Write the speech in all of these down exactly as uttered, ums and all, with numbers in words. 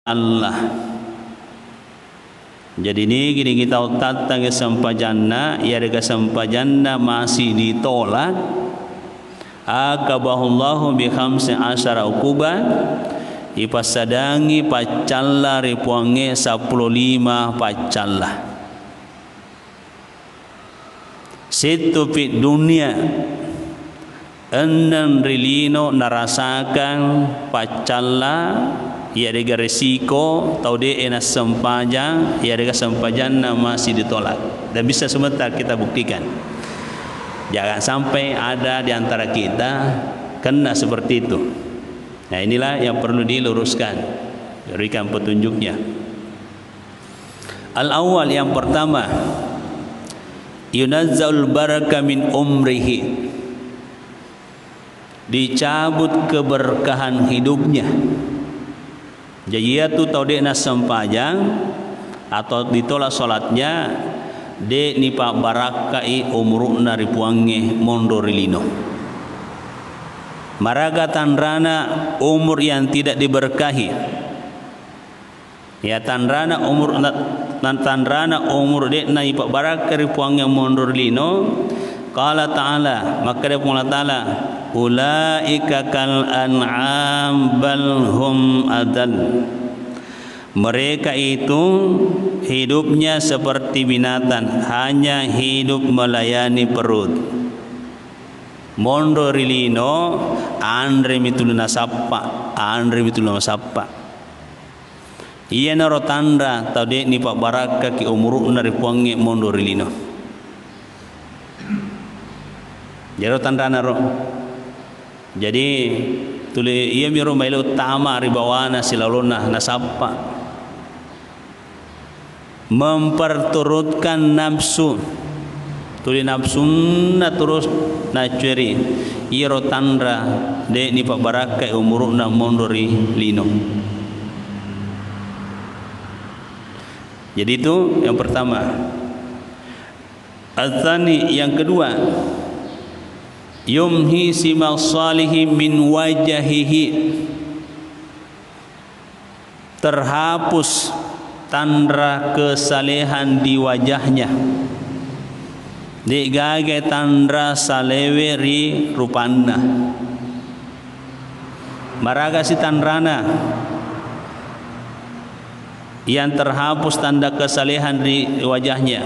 Allah. Jadi, nigi-nigi tau tattangngi sempajanna, iyarega sempajanna masih ditolak, aqabahullahu bi khamsi asyara uquba, ipassadangi paccalla ri Puangnge seppulo lima paccalla. Settu fi dunia, enneng ri lino narasakang paccalla, iyarega resiko tau de'e nassempajang, iyarega sempajanna masih ditolak. Dan bisa sebentar kita buktikan. Jangan sampai ada di antara kita kena seperti itu. Nah, inilah yang perlu diluruskan, berikan petunjuknya. Al-awwal, yang pertama, yunazzaul baraka min umrihi, dicabut keberkahan hidupnya. Jadi, iyatu tau de' nassempajang atau ditolak salatnya, de' nipabbarakkai umuru'na ri Puangnge monro ri lino. Maraga tanrana umur yang tidak diberkahi. Ya, tanrana umur na-, na-, tanrana umur de'na ipabbarakka ri Puangnge monro ri lino. Qala ta'ala, makkeda Puang Allah Ta'ala, "Ulaika kal an'am bal hum adal." Mereka itu hidupnya seperti binatang, hanya hidup melayani perut. Monro ri lino, anremi tuli nasappa, anremi tuli nasappa. Iyanaro tanra tau de' nipabbarakkaki umuru'na ri Puangnge monro ri lino. Jero tanranaro. Jadi, tuli iyamiro maelo tama ri bawana silalonna nasappa. Memperturutkan nafsu. Tuli nafsunna terus nacueri. Iyaro tanra de' nipabbarakkai umuru'na monro ri lino. Jadi, itu yang pertama. Atsani, yang kedua, yumhi simal salihi min wajahihi. Terhapus tanra kesalehan di wajahnya. De'gaga tanra salewe ri rupanna. Maragasi tanrana yang terhapus tanda kesalehan di wajahnya.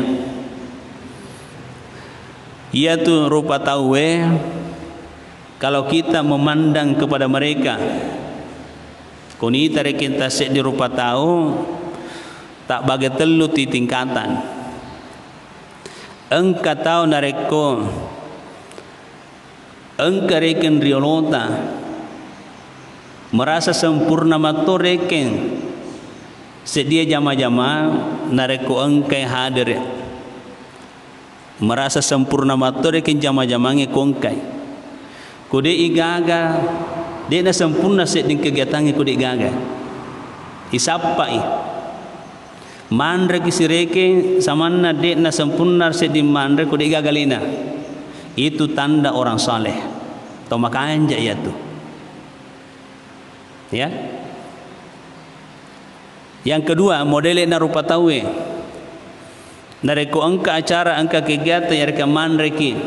Iyatu rupa tauwe, kalau kita memandang kepada mereka, konita rekeng tasseddi rupa tau, tabbage tellu ti tingkatan. Engka tau narekko engka rekeng riolota, merasa sempurna matto rekeng seddie jama-jama narekko engkai hadere. Merasa sempurna matto rekeng jama-jamangnge ko engkai. Ko de'i gaga, de'na sempurna sedding kegiatangnge ko de'i gaga. Isappai. Manreki sirekeng samanna de'na sempurna sedding manre ko de'i gaga alena. Itu tanda orang saleh. Tau makanja iyatu. Ya. Yang kedua, modele'na rupa tauwe. Narekko engka acara, engka kegiatan, yareka manreki,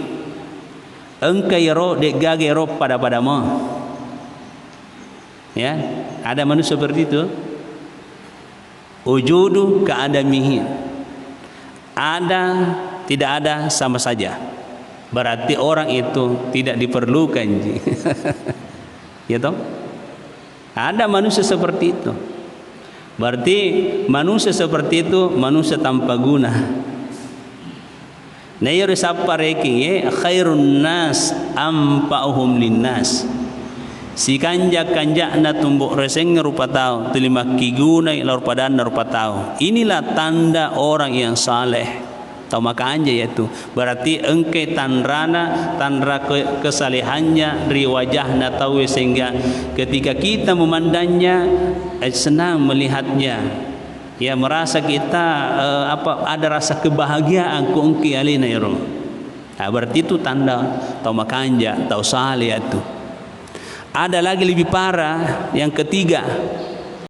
engka iyaro, de'gaga iyaro pada-pada mo. Ya, ada manusia seperti itu. Wujudu ka adamihi. Ada, tidak ada, sama saja. Berarti orang itu tidak diperlukan, ji. Ya toh? Ada manusia seperti itu. Berarti manusia seperti itu manusia tanpa guna. Na iyaro sappa rekeng e, khairun nas anfa'uhum linnas. Sikanja-kanja'na tumbo reseng rupa tau, tuli makkigunai lao ri padanna rupa tau. Inilah tanda orang yang saleh. Tau makanja iyatu. Berarti engkai tanrana, tanra ke-, kesalehannya ri wajahna tauwe, sehingga ketika kita memandangnya, eh, senang melihatnya. Ya, merasa kita, eh, apa, ada rasa kebahagiaan ko engkai alena iyaro. Nah, berarti itu tanda tau makanja, tau saleh iyatu. Ada lagi lebih parah, yang ketiga.